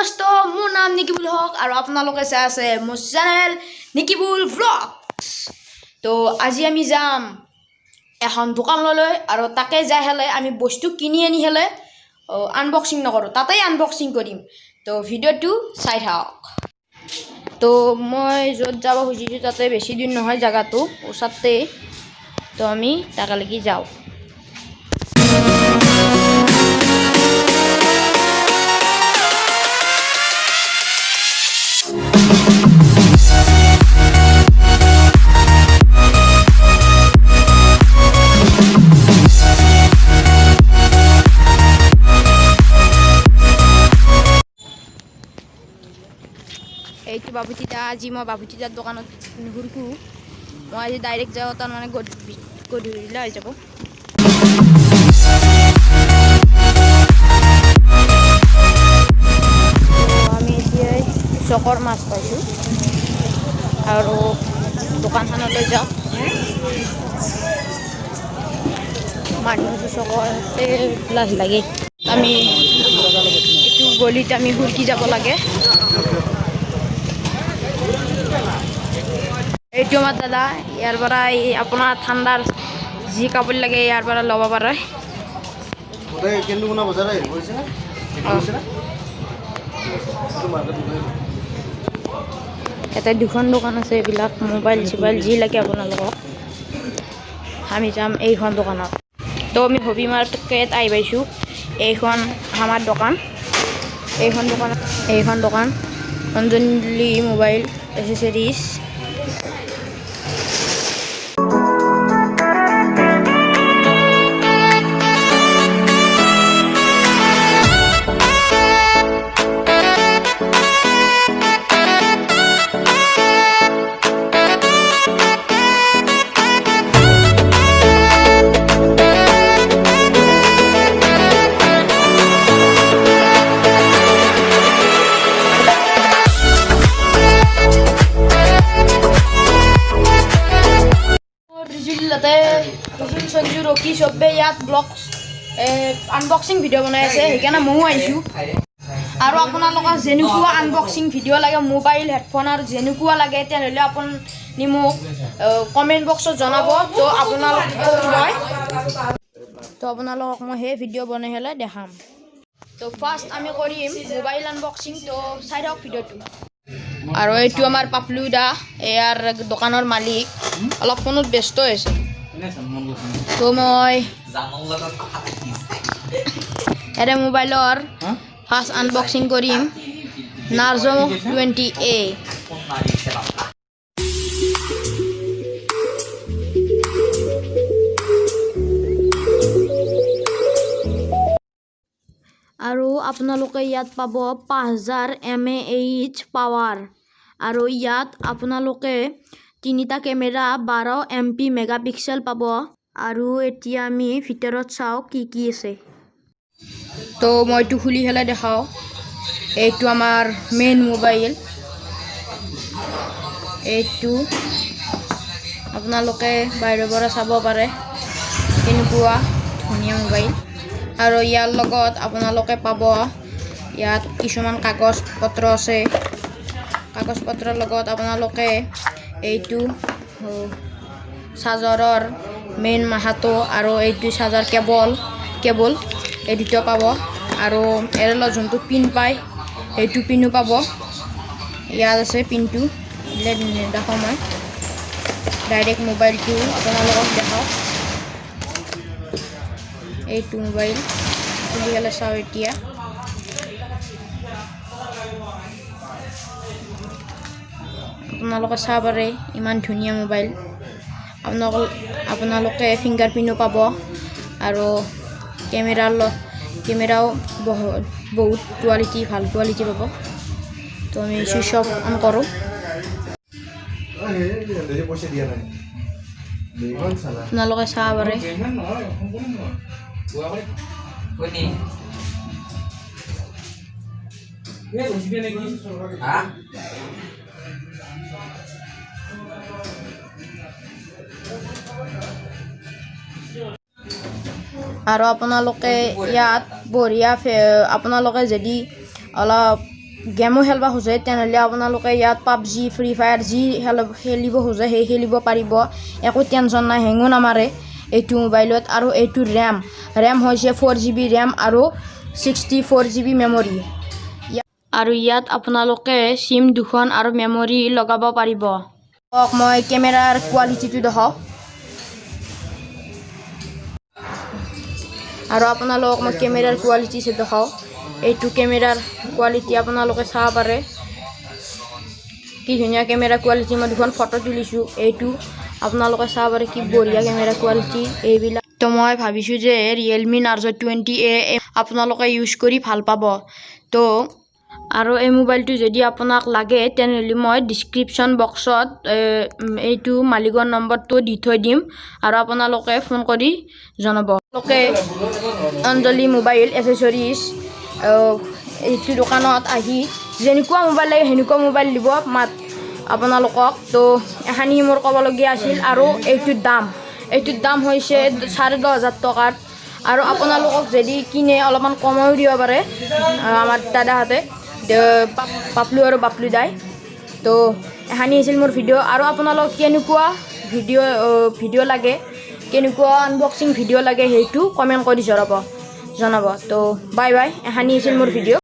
দোস্ত, মোৰ নাম নিকিবুল হক আৰু আপোনালোকে চাই আছে মোৰ চেনেল নিকিবুল ভ্লগছ। তো আজি আমি যাম এখন দোকানলৈ আৰু তাকে যাই হেলে আমি বস্তু কিনি আনি হেলে আনবক্সিং নকৰোঁ, তাতেই আনবক্সিং কৰিম। তো ভিডিঅ'টো চাই থাকক। তো মই য'ত যাব খুজিছোঁ তাতে বেছি দূৰ নহয়, জেগাটো ওচৰতে। তো আমি তাকালৈকে যাওঁ। এইটো বাবুটিদা। আজি মই বাবুটিদাৰ দোকানত নুঘুৰকো, মই আজি ডাইৰেক্ট যাওঁ, তাৰমানে গধূলি হৈ যাব। তো আমি এতিয়া চকৰ মাছ পাইছোঁ আৰু দোকানখনলৈ যাওঁ। মানুহ আছে চকতে, লাজ লাগে। আমি এইটো গলিত আমি সুৰকি যাব লাগে। এইটো আমাৰ দাদা। ইয়াৰ পৰা এই আপোনাৰ ঠাণ্ডাৰ যি কাপোৰ লাগে ইয়াৰ পৰা ল'ব পাৰে। গোটেই কেন্দুকোনা বজাৰ হেৰি কৰিছে নে? হেৰি কৰিছে নে? এইটো মাৰ্কেট। ইয়াতে দুখন দোকান আছে। এইবিলাক মোবাইল চোবাইল যি লাগে আপোনালোকক। আমি যাম এইখন দোকানত। তো আমি হবি মাৰ্কেট আহি পাইছোঁ। এইখন আমাৰ দোকান, এইখন দোকান, এইখন দোকান অঞ্জলি মোবাইল এচেচৰিজ। ৰিজুল, ৰিজুল, সঞ্জু, ৰকি চবে ইয়াত ব্লগ আনবক্সিং ভিডিঅ' বনাই আছে, সেইকাৰণে ময়ো আহিছোঁ। আৰু আপোনালোকৰ যেনেকুৱা আনবক্সিং ভিডিঅ' লাগে, মোবাইল, হেডফোন আৰু যেনেকুৱা লাগে, তেনেহ'লে আপুনি মোক কমেণ্ট বক্সত জনাব। তো আপোনালোকক মই সেই ভিডিঅ' বনাই হ'লে দেখাম। তো ফাৰ্ষ্ট আমি কৰিম মোবাইল আনবক্সিং। তো চাই থাকক ভিডিঅ'টো। আৰু এইটো আমাৰ পাপলু দা, ইয়াৰ দোকানৰ মালিক, অলপ ফোনত ব্যস্ত হৈছে। তো মই ইয়াতে মোবাইলৰ ফাৰ্ষ্ট আনবক্সিং কৰিম, নাৰ্জো 20 এ। আৰু আপোনালোকে ইয়াত পাব 5000 এমএএইচ পাৱাৰ আৰু ইয়াত আপোনালোকে তিনিটা কেমেৰা, 12 এমপি মেগাপিক্সেল পাব। আৰু এতিয়া আমি ভিতৰত চাওঁ কি কি আছে। তো মইতো খুলি পেলাই দেখাওঁ। এইটো আমাৰ মেইন মোবাইল। এইটো আপোনালোকে বাহিৰৰ পৰা চাব পাৰে, কেনেকুৱা ধুনীয়া মোবাইল। আৰু ইয়াৰ লগত আপোনালোকে পাব ইয়াত কিছুমান কাগজ পত্ৰ আছে। কাগজ পত্ৰৰ লগত আপোনালোকে এইটো চাৰ্জাৰৰ মেইন মাহাটো আৰু এইটো চাৰ্জাৰ কেবল কেবল এই দুটা পাব। আৰু ইয়াৰ লগত যোনটো পিন পায়, সেইটো পিনো পাব। ইয়াত আছে পিনটো, এইবিলাক নেদেখাওঁ মই, ডাইৰেক্ট মোবাইলটো আপোনালোকক দেখাওঁ। এইটো মোবাইল খুলি পেলাই চাওঁ এতিয়া। আপোনালোকে চাব পাৰে, ইমান ধুনীয়া মোবাইল। আপোনালোকে ফিংগাৰ প্ৰিণ্টো পাব আৰু কেমেৰাও বহুত বহুত কোৱালিটি, ভাল কোৱালিটি পাব। তো আমি চুইচ অফ অন কৰোঁ। পইচা দিয়া নাই ইমান চালা। আপোনালোকে চাব পাৰে। কোনি হা? আৰু আপোনালোকে ইয়াত বঢ়িয়া, আপোনালোকে যদি অলপ গেমো খেলিব খোজে, তেনেহ'লে আপোনালোকে ইয়াত পাবজি, ফ্ৰী ফায়াৰ যি খেলিব খোজে সেই খেলিব পাৰিব। একো টেনশ্যন নাই, হেঙো নামাৰে এইটো মোবাইলত। আৰু এইটো ৰেম হৈছে 4 জিবি ৰেম আৰু 64 জিবি মেমৰি। আৰু ইয়াত আপোনালোকে চিম দুখন আৰু মেমৰি লগাব পাৰিব। মই কেমেৰাৰ কোৱালিটিটো দেখাওঁ আৰু আপোনালোকক মই কেমেৰাৰ কোৱালিটি দেখাওঁ। এইটো কেমেৰাৰ কোৱালিটি আপোনালোকে চাব পাৰে, কি ধুনীয়া কেমেৰা কোৱালিটি। মই দুখন ফটো তুলিছোঁ। এইটো আপোনালোকে চাব পাৰে, কি বঢ়িয়া কেমেৰা কোৱালিটি এইবিলাক। তো মই ভাবিছোঁ যে ৰিয়েলমি নাৰ্জ' 20এ আপোনালোকে ইউজ কৰি ভাল পাব। তো আৰু এই মোবাইলটো যদি আপোনাক লাগে, তেনেহ'লে মই ডিছক্ৰিপশ্যন বক্সত এইটো মালিকৰ নম্বৰটো দি থৈ দিম আৰু আপোনালোকে ফোন কৰি জনাব। আপোনালোকে অঞ্জলি মোবাইল এচেচৰিজ এইটো দোকানত আহি যেনেকুৱা মোবাইল লাগে সেনেকুৱা মোবাইল দিব মাত আপোনালোকক। তো এখানি মোৰ ক'বলগীয়া আছিল। আৰু এইটোৰ দাম হৈছে 10,500 টকাত। আৰু আপোনালোকক যদি কিনে, অলপমান কমাইও দিব পাৰে আমাৰ দাদাহঁতে, পাপলু আৰু বাপলু দাই। তো এখানি আছিল মোৰ ভিডিঅ'। আৰু আপোনালোক কেনেকুৱা ভিডিঅ' লাগে, কেনেকুৱা আনবক্সিং ভিডিঅ' লাগে, সেইটো কমেণ্ট কৰি জনাব। তো বাই বাই, এখানি আছিল মোৰ ভিডিঅ'।